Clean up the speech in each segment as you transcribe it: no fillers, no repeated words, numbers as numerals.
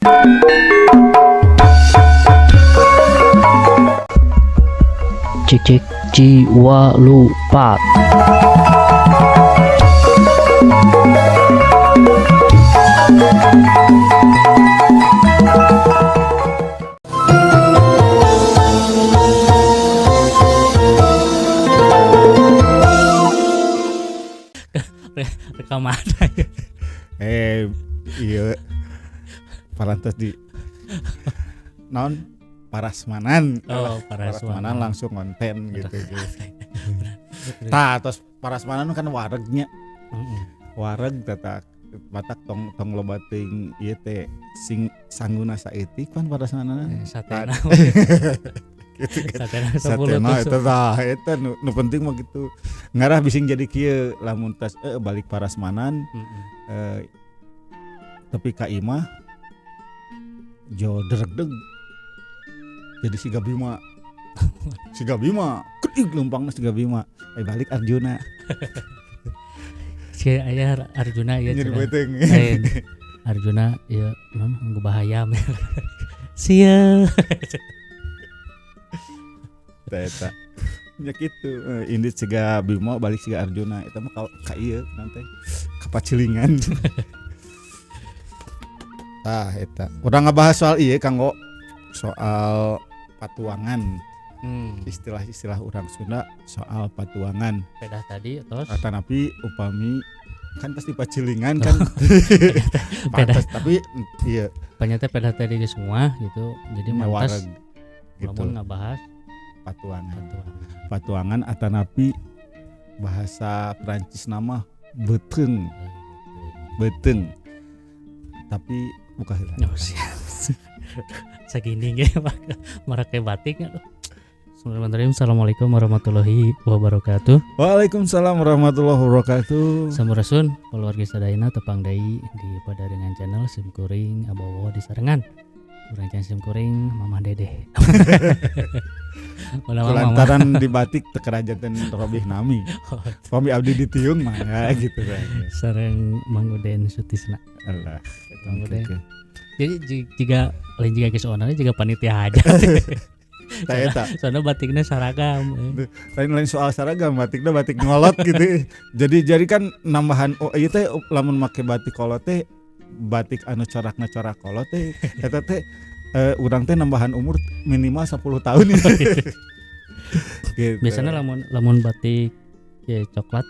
Cik cik jiwa lupa. Rekaman. Iya parantos di non parasmanan. Oh, parasmanan langsung konten gitu. Tah, terus parasmanan kan waregnya. Wareg tata batak tong tong loba teuing ieu teh sing sangguna saeutik pan parasmanan. Satena. Gitu kan. Satena Satena 10 eta tah eta nu penting mah gitu. Ngarah bising jadi kieu lamun tas balik parasmanan tapi ka imah jo deregdeg jadi siga Bima. Siga Bima, gede leumpangna siga Bima. Balik Arjuna. Si aya Arjuna ieu Nyeri beuteung. Arjuna ieu naon nganggo bahaya. Sia. Eta eta. Nya kitu, indit siga Bima balik siga Arjuna eta mah ka ieu nanti kapacilingan. Tah eta. Urang ngabahas soal ieu kanggo soal patuangan. Istilah-istilah urang Sunda soal patuangan. Pedah tadi terus atanapi upami kan pasti pacilingan kan. Pantas tapi iya. Ternyata pedah tadi semua gitu. Jadi mantas gitu. Lamun ngabahas patuangan. Patuangan atanapi bahasa Prancis nama beuteung. Beuteung. Tapi buka heula. Oh, siap. Segini ge marake batik nya. Bismillahirrahmanirrahim. Assalamualaikum warahmatullahi wabarakatuh. Waalaikumsalam warahmatullahi wabarakatuh. Sampurasun keluarga sadayana tepang deui di Padaringan Channel sim kuring abowo di sarengan. Urang can sim kuring Mamah Dedeh. Lantaran di batik teu kerajanten robih nami. Pami abdi ditiung mah ya gitu kan. Sareng Mang Uden Sutisna. Allah. Mang Uden. Jadi jika lain jika geus onana juga panitia aja. Eta. Soalnya batiknya seragam. Lain-lain soal seragam, batiknya batik ngolot gitu. Jadi kan nambahan oh ieu teh lamun make batik kolot teh batik anu corakna corak kolot teh eta teh urang teh nambahan umur minimal 10 tahun gitu. Biasanya lamun batik ya coklat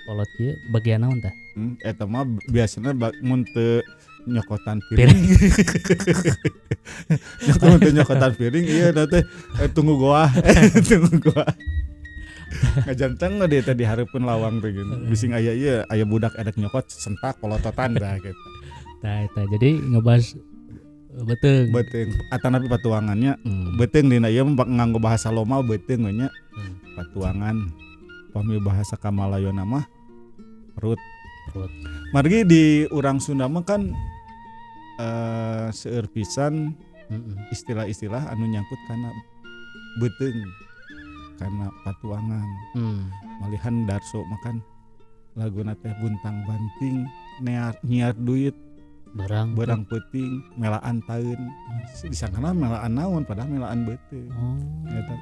kolot ieu bagian naon tah? Eta mah biasanya mun teu nyokotan piring. Nyokotan piring iya teh tunggu goa. Tunggu goa. Ngajanteng deui teh di hareupeun lawang teh gitu. Bising aya ieu aya budak edek nyokot sentak polototan dah gitu. Tah eta jadi ngebahas beuteung. Beuteung atanapi patuangannya. Beuteung dina ieu nganggo bahasa Loma beuteung we nya. Patuangan pami bahasa Kamalayona mah perut. Perut. Margi di urang Sunda mah kan seueur pisan istilah-istilah anu nyangkut kana beuteung kana patuangan. Malihan Darso makan laguna teh buntang banting near nyiar duit berang peuting melaan taeun. Disangkana melaan naon padahal melaan beuteung. Eta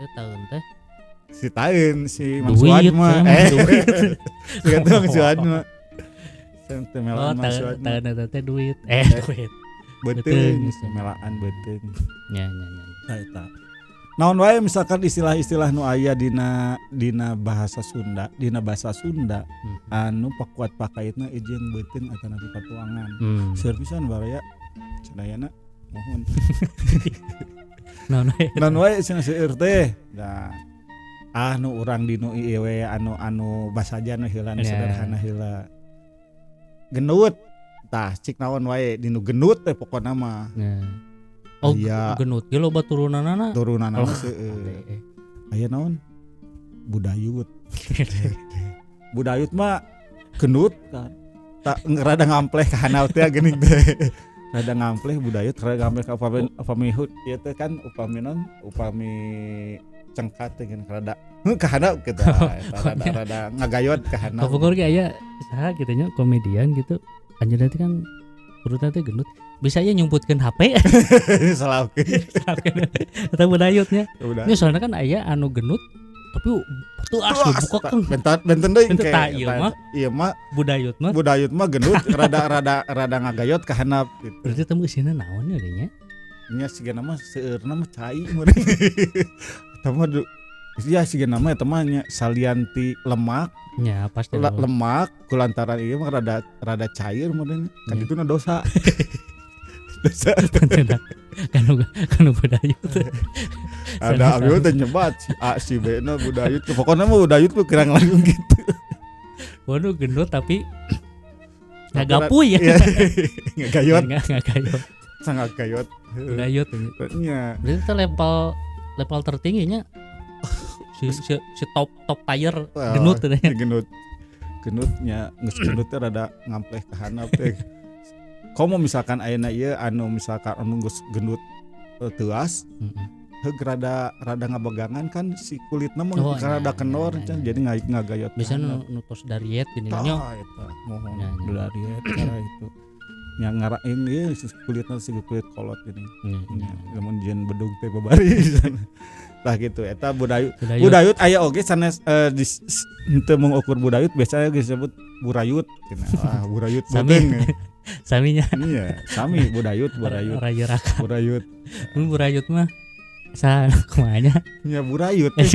teh taeun teh si taeun si Mang Suad mah si kata Mang Suad mah teh melaan Mang Suad mah taeun teh duit duit beuteung melaan beuteung nya nya eta naon wae misalkan istilah-istilah nu aya dina bahasa Sunda anu pakuat pakaitna jeung beuteung atanapi patuangan. Seueur pisan baraya sadayana mohon naon wae cenah seueur teh nah anu urang dinu ieu we anu basajan we heula sederhana heula genut tah cik naon wae dinu genut teh pokona mah. Oh genut ge loba turunanana seueur aya naon budayut. Budayut mah genut tak rada ngampleh ka handap teh geuning teh. Rada ngampleh budayut rada ngampleh ka upami hut ieu teh kan upami naon upami cengkat teh geuning rada ka handap kitu rada ngagayot ka handap. Kapungkur ge aya saha kitu nya komedian gitu anjeunna teh kan perutna teh gendut Bisa ya nyumputkeun HP. Salah oke. Eta budayutnya. Udah. Ini soalnya kan aya anu gendut tapi tuas buka kan Benten benten deui Benten, engke. tah, ieu mah. Ieu mah budayut mah. budayut mah gendut rada rada rada ngagayot ka handap gitu. Berarti temu isina naon ya nya? Nya sigana mah seueurna mah cai meureun. Eta mah ya sigana mah eta mah nya salianti lemak, Ya pasti. Lemak kulantaran ieu mah rada rada cair meureun. Kan Iya. dituna dosa. Dosa. Kanu kanu budayut. Ada abi teh nyebat si A si B na budayut. Pokoknya mah budayut mah kurang langsung gitu. Waduh gendut tapi ngagapuy ya. Iya. Ngagayot, Ngagayot. sangat gayot. Budayut. Nya. Berarti itu level level tertingginya si si, si top top tier gendut teh. Ya, gendut. Gendutnya geus gendut teh rada ngampleh ka handap teh. Komo misalkan ayeuna ieu anu misalkan anu geus gendut teuas, Heeh. heug rada rada ngabegangan kan si kulitna mah Oh, rada nya, kendor nya, can nya. jadi ngagayot. ka Bisa handap. nu tos dariet gini nya. Tah eta mohon Nya, nya. dariet cara itu. Nya ngarain ieu si kulitna si kulit kolot gini. Nya, Nya, nya. lamun jieun bedug teh babari. Tah gitu eta budayut. Budayut. Budayut aya oge sanes di henteu mengukur budayut biasanya disebut burayut cenah. Wah, burayut Sami. beuteung. Saminya Iya, sami budayut, burayut, raya raka. burayut. Mun burayut mah sa kumaha nya? Nya burayut teh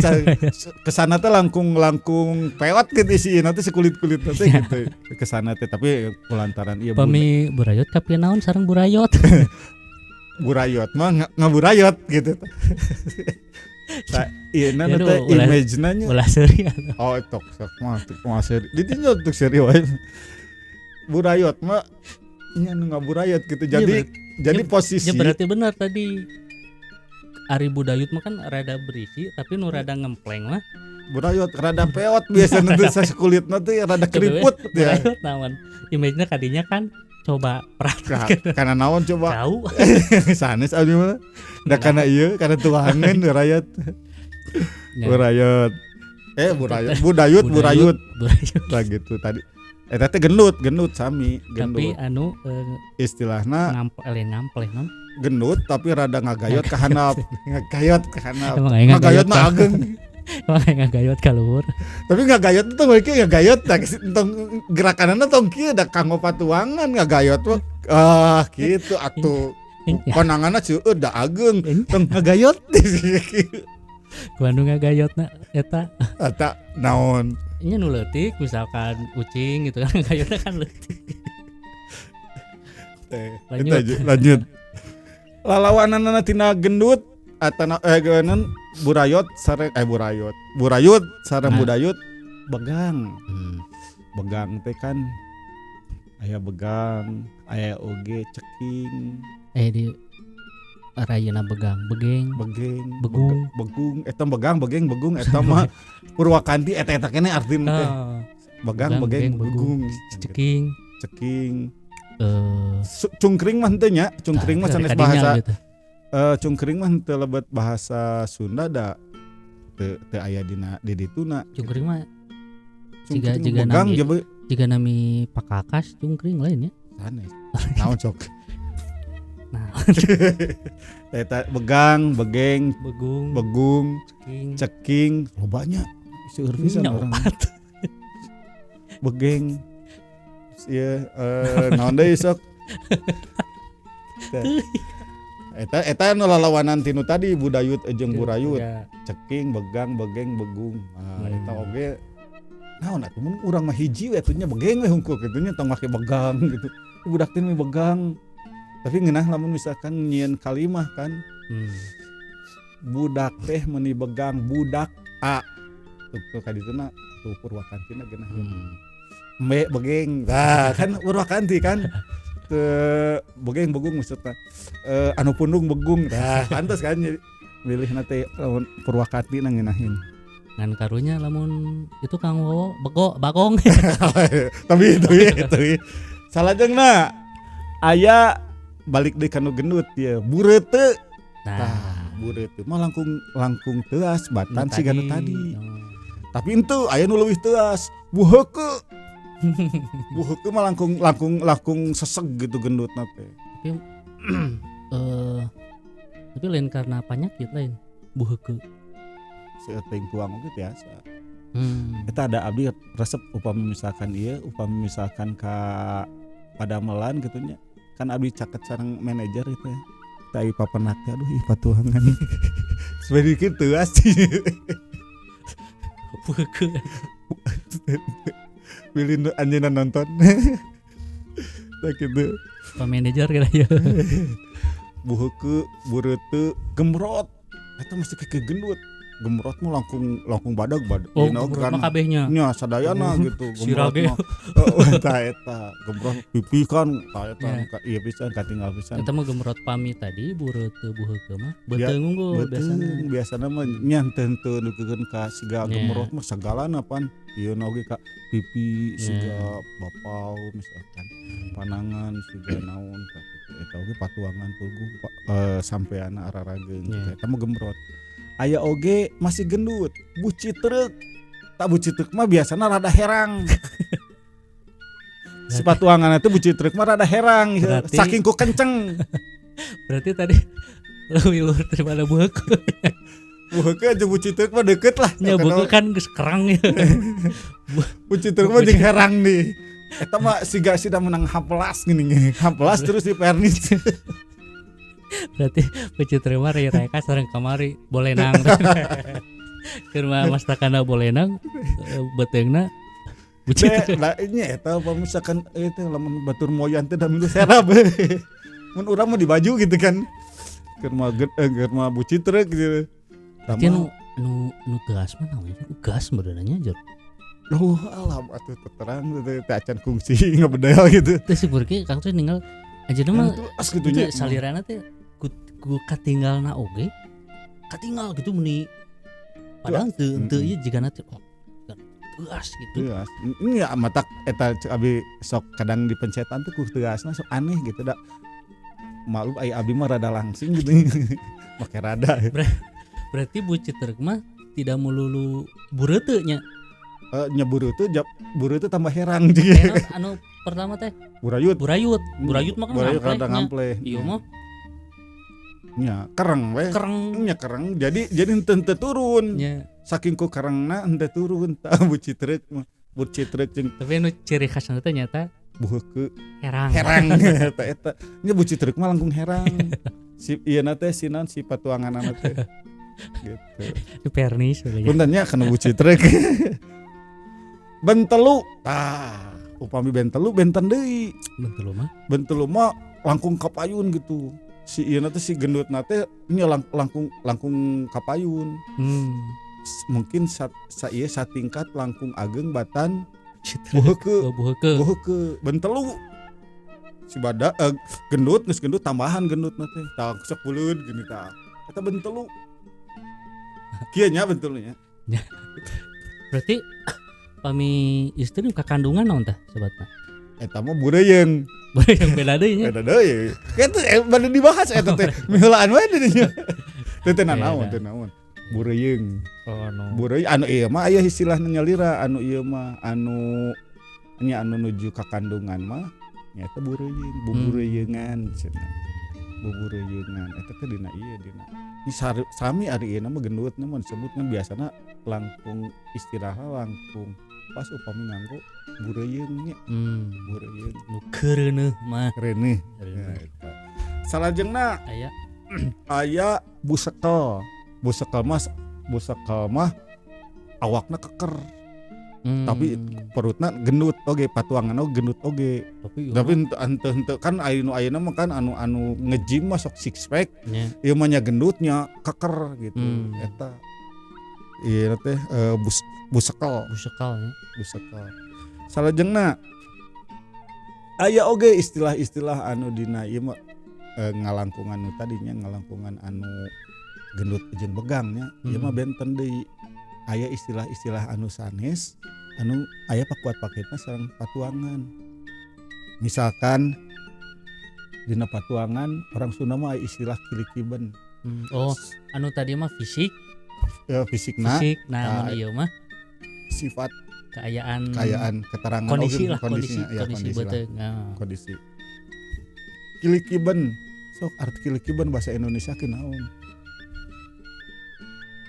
kesana teh langkung langkung pewat gitu sih nanti sekulit-kulit teh gitu. Kesana teh tapi kulantaran ieu Pami burayot tapi naon sareng burayot. burayot mah ngaburayot gitu. Tah ieu na Ya, teh duh, ulah- image-na nya. Ulah seuri atuh. Oh, tok sok mah tok mah seri. Di dinya tok seri wae. Burayot mah nya nu ngaburayot gitu. Iya, Jadi jadi ya, posisi Ya berarti benar tadi. Ari budayut mah kan rada berisi tapi nu rada ngempleng mah burayot rada peot biasanya tuh sakulitna teh rada keriput ya. Burayot naon. Image-nya kadinya kan coba perhatikan Karena naon coba jauh. sanes abdi mah. Da kana ieu kana tuangan burayot. Ya, Burayot. Burayot, budayut, burayut. Burayot. Lah gitu tadi. Eta teh gendut, gendut sami, Tapi gendut. anu Istilahna ngampleh ngampleh non. gendut tapi rada ngagayot ka handap. Ngagayot ka handap. Emang aya Ngagayot mah ageng. Emang aya ngagayot ka luhur. Tapi ngagayot itu mereka ngagayot tak tong gerakanana tong kieu da kanggo patuangan ngagayot mah ah gitu atuh Ya, konanganna seueur da ageng tong ngagayot ku anu ngagayotna eta eta naon nya nu leutik misalkan ucing gitu kan ngagayotna kan leutik. teh Lanjut. Eta lanjut lalawananana tina gendut atana geunan burayot sareng burayot burayut sareng Nah. budayut begang. Begang teh kan aya begang aya oge ceking Di rayana begang begeng begeng Begung. Begung eta begang begeng begung eta mah Purwakanti eta eta keneh artina teh Oh, begang begang, begeng begung, begung ceking ceking eh Cungkring mah henteu nya cungkring mah sanes kadinya bahasa gitu. Cungkring mah henteu lebet bahasa Sunda da teu teu aya dina di dituna Cungkring mah Jiga- cungkring jiga begang nami. jeung jika nami pakakas cungkring lain ya. sanes naon sok Nah, eta begang begeng begung, begung ceking. ceking lobanya seueur pisan Nya orang opat. begeng ieu naon deui sok Teh. Eta eta nu lalawanan tinu tadi budayut jeung burayut Ya, ceking begang begeng begung nah, Hmm. eta oge naon atuh mun urang mah hiji we atuh nya begeng we hungkul kitu nya tong make begang gitu budak teh mah begang tapi ngeunah lamun misalkan nyieun kalimah kan budak teh meuni begang budak A tuh tuh ka dituna tuh Purwakantina geunah me begeng nah kan Purwakanti kan teu begeng begung maksudna anu pundung begung nah pantes kan jadi milih teh lamun Purwakanti na ngeunahin Ngan karunya lamun itu Kang Wowo bego bagong. tapi itu itu salajengna aya balik deui kanu gendut ya bureuteu Nah, tah bureuteu mah langkung langkung teuas batan nu siga nu tadi Oh. tapi itu aya nu leuwih teuas buheukeut buheukeut mah langkung langkung langkung seseg gitu gendutna teh Tapi tapi lain karena penyakit lain buheukeun. Seueur teuing tuang oge biasa. Eta ada abdi resep upami misalkan ieu, upami misalkan ka padamelan gitu nya. Kan abdi caket sareng manajer itu ya. Tai papenak teh, aduh ih patuangan. Sedikit teuas. Buheukeun. Bilih anjeunna nonton. Tah kitu. Pak manajer kira ya. Buheukeun, bureuteu, gemrot. Eta mesti ke gendut. Gemrot mah langkung langkung badag badag. Oh, gemrot mah kabehnya. Nya sadayana gitu Sirah gemrot ge. Mah. Oh, eta eta gemrot pipi kan tah eta Ya. Iya pisan katinggal pisan. Eta mah gemrot pami tadi bureuteu buheukeun mah Ya, beuteung unggul biasana. Beuteung biasana mah nya henteu henteu dugikeun ka siga Ya. gemrot mah sagalana pan. Ieu na oge ka pipi Ya. siga bapau misalkan panangan siga naon tah kitu. Eta oge patuangan puguh sampeana ararageung Ya. eta mah gemrot. Aya oge masih gendut, bucitreuk. Tak bucitreuk mah biasana rada herang. Si patuangan itu bucitreuk mah rada herang, saking ku kenceng. Berarti tadi lebih luhur daripada buheukeun. Buheukeun jeung bucitreuk mah deket lah. Nya buheukeun kan geus kerang ya. Bucitreuk mah jeung herang nih. Eta mah siga sida menang hampelas gini. Hampelas terus di pernis. Berarti bucitreuk mah reka sareng kamari bolenang. Keur mah mastakana bolenang beuteungna bucitreuk. Lah nya eta apa misalkan eta lamun batur moyan teh da minggu serab. Mun urang mah di baju gitu kan. Keur mah keur mah bucitreuk gitu. Berarti nu nu tegas mah naon itu gas meureunanya jor. Duh, alam atuh terang teh teh acan kungsi ngebedel gitu. Teh si Burki Kang teh ninggal anjeunna mah Teas gitu nya. itu salirana teh ku katinggalna oge. Katinggal gitu meni padahal teu teu ieu jigana teh oh teas gitu. Teas. Ini ya matak eta cek abi sok kadang di pencetan tuh ku teasna sok aneh gitu da. Maklum ai abi mah rada langsing gitu. Make rada. Berarti bucitreuk mah tidak melulu bureuteu nya. Nya bureuteu bureuteu tambah herang jeung. Anu pertama teh burayut. Burayut. Burayut mah kan burayut rada ngampleh. Ieu mah nya kereng we. Kereng. Nya kereng jadi henteu turun. Nya. Saking ku kerengna henteu turun tah bucitreuk mah. Bucitreuk jeung tapi anu ciri khasna teh nyata buheukeun herang. Herang eta eta. Nya bucitreuk mah langkung herang. Si ieu na teh si naon si patuanganna teh. Gitu. Pernis ya. Punten nya kana bucitreuk. Bentelu. Tah, upami bentelu benten deui. Bentelu mah? Bentelu mah langkung kapayun gitu. Si ieu teh si gendutna teh nya langkung langkung kapayun. Mungkin sa ieu satingkat langkung ageng batan buheukeun. Buheukeun. Buheukeun bentelu. Si bada gendut geus gendut tambahan gendutna teh. Tah sok buleud gini tah. Eta bentelu. Kieu nya bentelunya. Berarti pami istri ka kandungan naon tah sebatna? Eta mah bureuyeung. Bureuyeung beda deui nya. Beda deui. Kitu bade dibahas eta teh. Miheulaan we di dinya. Teh teh naon teh naon. Bureuyeung. Oh no. Bureuy anu ieu mah aya istilahna nyalira anu ieu mah anu nya anu nuju ka kandungan mah nyaeta bureuyeung, bubureuyeungan cenah. Bubureuyeungan eta teh dina ieu dina. Ini sami ari ieu mah gendutna mah disebut kan biasana langkung istilah langkung pas upami nganggo bureuyeung nya. Bureuyeung nu keureuneuh mah. Keureuneuh. Ya, eta. Salajengna aya busekel. Busekel mah awakna keker. Tapi perutna gendut oge, patuangan oge gendut oge. Tapi henteu kan anu ayeuna mah kan anu anu nge-gym mah sok six pack. Ieu mah nya gendutnya keker gitu. Eta ieu teh busekel. Busekel nya. Busekel. Salajengna aya oge istilah-istilah anu dina ieu mah ngalangkungan nu tadinya ngalangkungan anu gendut jeung begang nya. Ieu mah benten deui. Aya istilah-istilah anu sanes anu aya pakuat paketna sareng patuangan. Misalkan dina patuangan orang Sunda mah aya istilah kilikiben. Oh, anu tadi mah fisik. Ya fisikna. Fisik, nah mun ieu mah sifat keayaan keterangan kondisi lah, kondisi beuteung. Kondisi. Kilikiben. Sok arti kilikiben bahasa Indonesia ke naon?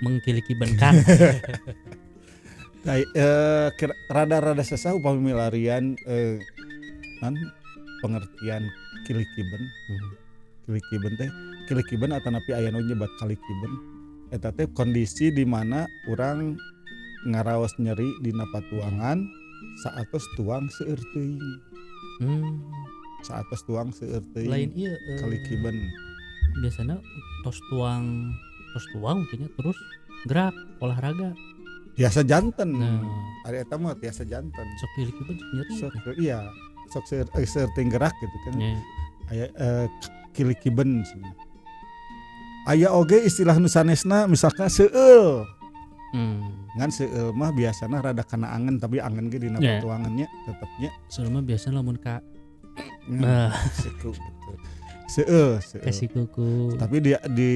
Mengkilikibenkan. Rada-rada sesah upami milarian nan pengertian kilikiben. Kilikiben teh kilikiben atanapi aya nu nyebat kalikiben. Eta teh kondisi di mana urang ngaraos nyeri dina patuangan saatos tuang seueur teuing. Saatos tuang seueur teuing. Lain ieu kalikiben. Biasana tos tuang kayaknya terus gerak olahraga. Biasa janten. Nah. Ari eta mah biasa janten. Sok kilikiben nyeri. Sok iya, sok seueur teuing gerak gitu kan. Yeah. Aya kilikiben. Aya oge istilah nu sanesna misalkan seueul. Ngan seueul mah biasana rada kana angen tapi angen ge dina patuangannya tetepnya. Seueul mah biasana lamun ka siku gitu. Seueul. Siku ku. Tapi dia di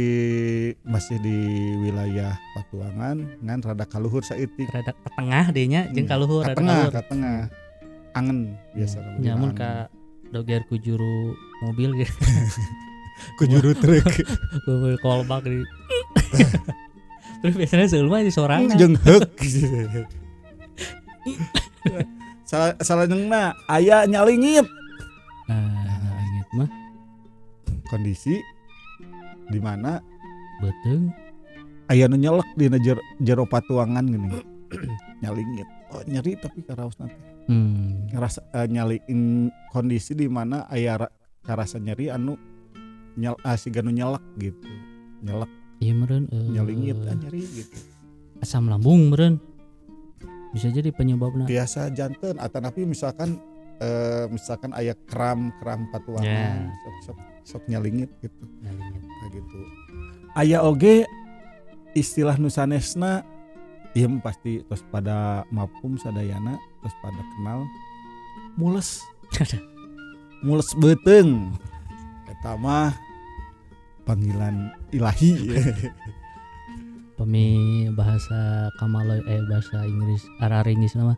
masih di wilayah patuangan ngan rada kaluhur saeutik. Rada ke tengah deui nya jeung kaluhur rada kaluhur. Ka tengah. Angen biasa lamun. Nyamun ka doger ku juru mobil gitu. Ku juru truk. Mobil kolbak di. Terus biasanya seueul mah di sorangan. Jeung heuk. Salajengna aya nyalingit. Nyalingit mah kondisi di mana beuteung aya nu nyelek dina jero patuangan gini. Nyalingit. Oh, nyeri tapi karaosna teh. Ngerasa nyaliin kondisi di mana aya karasa nyeri anu siga nu nyelek gitu. Nyelek. Iya meureun nyalingit nyeri gitu. Asam lambung meureun. Bisa jadi penyebabna. Biasa janten atanapi misalkan misalkan aya kram patuangan sok nyalingit gitu. Nyalingit. Kayak gitu. Aya oge istilah nu sanesna ieu pasti tos pada mafhum sadayana, tos pada kenal mules. Mules beuteung. Eta mah panggilan ilahi. Pemi bahasa Kamaloy bahasa Inggris araringis nama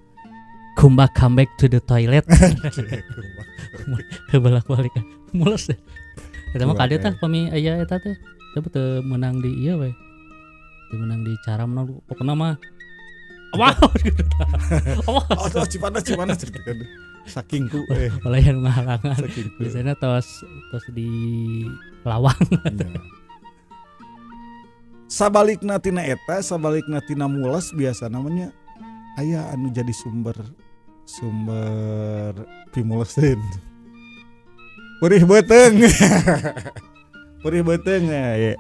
kumba come back to the toilet. Bolak-balik mules. Eta mah kade tah pami aya eta teh teu meunang di ieu we. Teu meunang di cara mun pokona mah wow gitu. Oh, cipanas saking ku olayan ngahalangan. Biasanya tos di lawang. Sabalikna tina eta, sabalikna tina mules biasa namanya aya anu jadi sumber pimuleseun. Perih beuteung. Perih beuteung ya.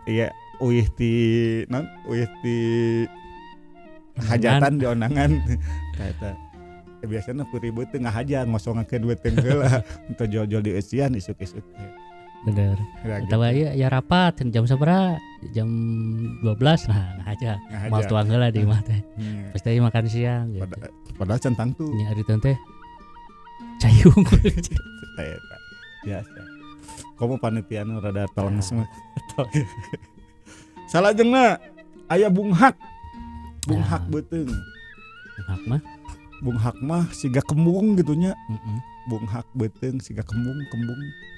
Ya uih ti non uih ti hajatan di ondangan. Eta biasanya perih beuteung ngahaja ngosongakeun beuteung heula untuk jual-jual di eusian isuk-isuk. Bener. Ya, gitu. Atawa ieu ya rapat jam sabaraha? Jam 12 nah ngahaja. Moal tuang heula di imah teh. Pasti makan siang gitu. Padahal can tangtu. Nya ari teh cayung. Eta biasa. Komo panitia nu rada telenges mah. Salajengna aya bunghak. Bunghak beuteung. Bunghak mah? Bunghak mah siga kembung gitu nya. Bunghak beuteung siga kembung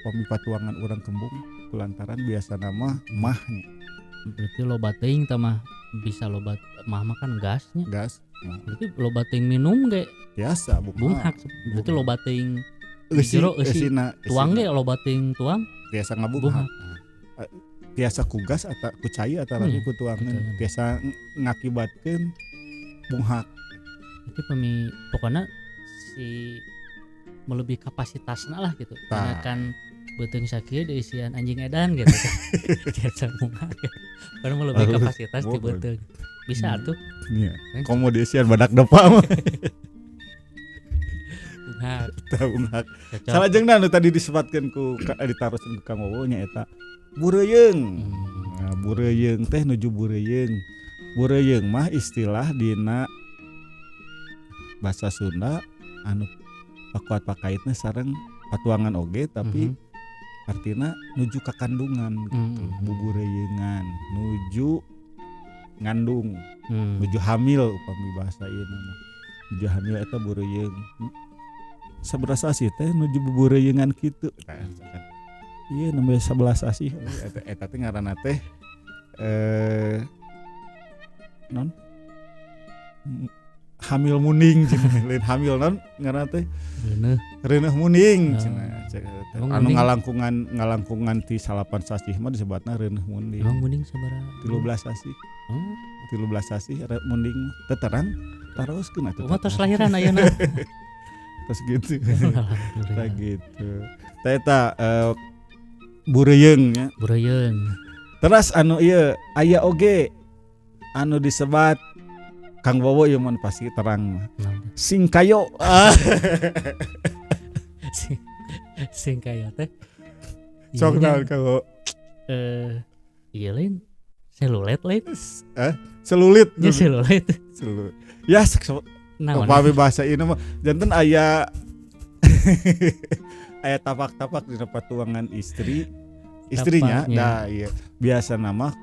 pami patuangan urang kembung kulantaran biasa nama mahnya. Berarti loba teuing tah mah bisa loba mah kan gasnya. Gas. Berarti loba teuing minum ge biasa bunghak. Berarti loba teuing jero eusi tuang ge loba teuing tuang biasa ngabunghak. Biasa ku gas atau ku cai atau lagi ku tuangan biasa ngakibatkeun bunghak. Berarti pemi pokoknya si melebihi kapasitasna lah gitu. Karena kan beuteung sakieu diisian anjing edan gitu. Biasa bunghak. Karena melebihi kapasitas di beuteung. Bisa atuh. Iya. Komo diisian badak depa mah. Bunghak. Tah bunghak. Salajengna nu tadi disebutkeun ku ditaroskeun ku Kang Wowo nya eta bureuyeung. Nah, bureuyeung teh nuju bureuyeung. Bureuyeung mah istilah dina bahasa Sunda anu pakuat pakaitna sareng patuangan oge tapi artina nuju ka kandungan gitu. Bubureyeungan nuju ngandung, nuju hamil upami bahasa ieu mah. Nuju hamil eta bureuyeung. Saberasa sih teh nuju bubureyeungan kitu. Nah, Iya nembe 11 sasih eta teh ngaranna teh non hamil munding cenah, lain hamil non ngaranna teh Reuneuh. Reuneuh munding cenah. Emang Anu munding? ngalangkungan ti 9 sasih mah disebutna reuneuh munding. Emang munding sabaraha? 13 sasih. Oh, 13 sasih munding mah teu terang taroskeun atuh. Kumaha tos lahiran ayeuna? Tos gitu. Alhamdulillah. Tah gitu. Tah eta bureuyeung nya. Bureuyeung. Terus anu ieu aya oge anu disebat Kang Wowo ieu mun pasti terang mah. Naon teh? Singkayo. Singkayo teh. Sok Iya nya, naon Kang Wowo? Iya lain selulet lain. Selulit. Ya selulet. Selulit. Ya Naon? upami bahasa ini mah janten aya aya tapak-tapak di patuangan istri istrinya Tapaknya. dah iya biasa nama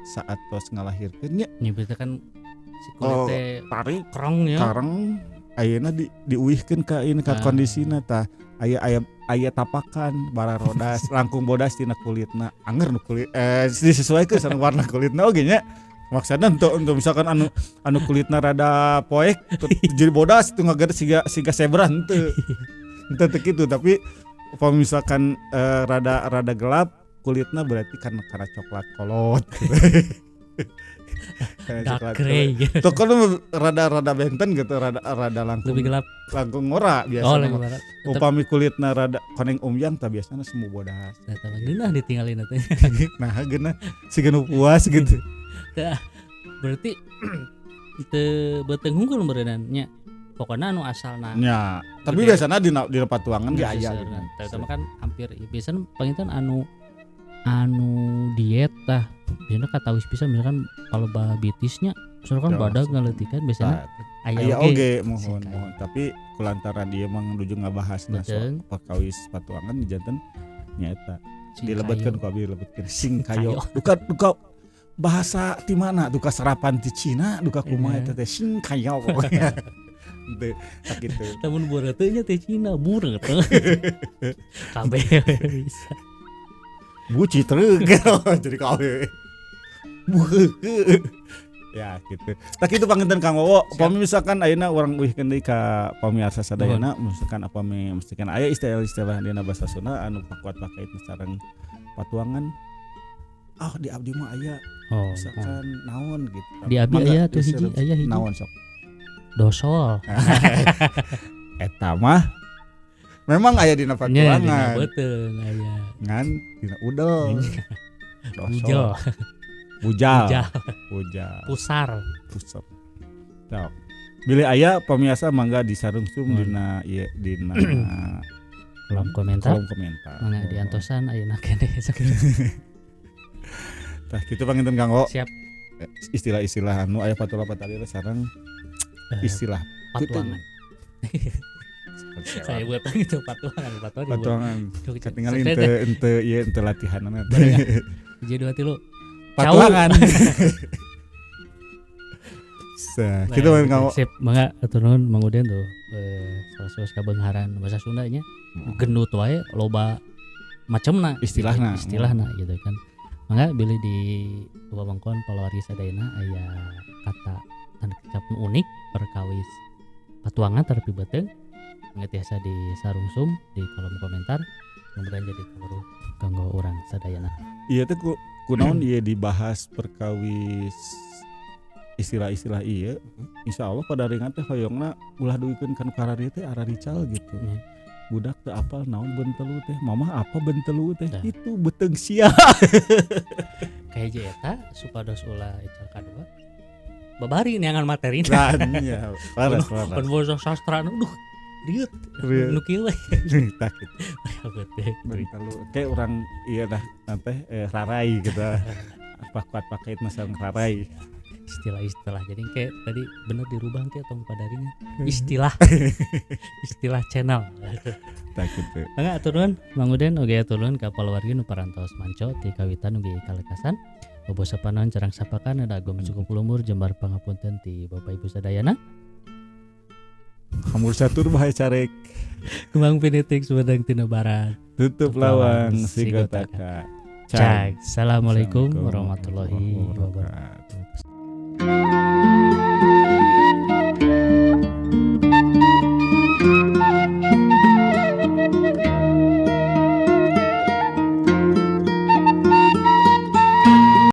saat tos ngalahirkeun nya Nyebutnya kan si kulit Oh, teh tarik krong ya. kareng ayeuna diuihkeun ka ini ka Ah. kondisina tah aya aya aya tapakan bararodas langkung bodas tina kulitna anger nu kulit disesuaikeun sareng warna kulitna oge nya maksudna untuk misalkan anu anu kulitna rada poek jadi bodas itu ngagede siga siga zebra henteu henteu teu kitu tapi upami misalkan rada rada gelap kulitna berarti kan karena coklat kolot karena Dark coklat gray gitu. kolot. Tuh kan rada-rada benten gitu, rada rada langkung Lebih gelap. langkung ngora biasa. Oh, lebih gelap. Tetep Upami kulitna rada koneng umyang tah biasana semu bodas. eta mah geunah ditinggalin teh. Nah, geunah siga nu puas gitu. Tah, berarti teu beuteung hungkul meureunnan nya. Pokokna anu asalna Nya, tapi Gede. biasana dina patuangan ge aya Gitu. gitu. Tah, eta mah kan hampir ya, biasana panginten anu anu diet tah biasana katawis pisan misalkan kalau bitisnya misalkan Ya, badag ngaleutikan biasana Tah, aya aya oge. oge mohon Singkayo. mohon tapi kulantaran dia emang nuju ngabahasna soal Betul. perkawis patuangan janten nyaeta Singkayo. dilebetkeun ku abdi dilebetkeun singkayo. Duka duka bahasa ti mana duka serapan ti Cina duka kumaha Iya. eta teh singkayo pokoknya. Teu tak kitu. Lamun bureuteuh nya teh Cina bureut. Kabeh bisa. Buci truk jadi kabeh. Buheuh. Ya gitu. Tak kitu panginten Kang Wowo, upami misalkan ayeuna urang uihkeun deui ka pamirsa sadayana, misalkan upami misalkan aya istilah-istilah dina bahasa Sunda anu pakuat pakait sareng patuangan. Ah di abdi mah aya Oh, oh. misalkan naon gitu. Di abdi Mangga aya tuh hiji, diserup. aya hiji. Naon sok. Dosol. Eta mah memang aya dina Nya dina patuangan. beuteung aya. Ngan dina udel. Dosol. Bujal, Bujal. bujal, Bujal. pusar. Pusat. Sok. Bilih aya pamiarsa mangga disarungsum Hmm. dina ieu dina Kolom komentar. kolom komentar. Mangga diantosan ayeuna keneh. Tah kitu panginten Kang Wo. Siap. Istilah-istilah anu aya patula patalira sareng istilah Patuangan. Saya buat itu patuangan, patuangan. patuangan. Katingali Saya ente ente ieu ente latihanna teh. Hiji dua tilu. Patuangan. Sah, kitu panginten Kang Wo. Sip, mangga atur nuhun Mang Uden tuh. Salah satu kabeungharan bahasa Sunda nya. Gendut wae loba macemna Istilahna. gitu, istilahna gitu kan. Mangga bilih di wewengkon palawargi sadayana aya kata tanda kecap nu unik perkawis patuangan terapi beuteung. Mangga tiasa disarungsum di kolom komentar. Mudah-mudahan jadi kaweruh kanggo urang sadayana. Iya teh kunaon ieu dibahas perkawis istilah-istilah ieu insyaallah pada ringan teh hoyongna ulah duikeun ka nu kararieu teh ararical gitu. Nya. Budak teu apal naon bentelu teh, mamah apa bentelu teh? Dah. Itu beuteung sia. Kayak je eta supados ulah ical kadua. Babari neangan materina. Lah nya, laras laras. Pan basa sastra nu duh riut Riut. nu kieu we. Tah kitu. Betul. Bentelu kayak urang ieu dah teh rarai gitu. Apa kuat pakait sareng rarai. Istilah-istilah jadi kayak tadi bener dirubah kayak tong padaringan istilah istilah channel. Tah kitu. Mangga atur nuhun Mang Uden oge atur nuhun ka palawargi nu parantos manco ti kawitan ugi kalekasan. Bobo sapanon carang sapakan ada agom cukup lumur jembar pangapunten ti Bapak Ibu sadayana. Hambur catur bae carek. Kembang pinitik Sumedang tina barat. Tutup lawang sigotaka. Cak. Assalamualaikum warahmatullahi wabarakatuh.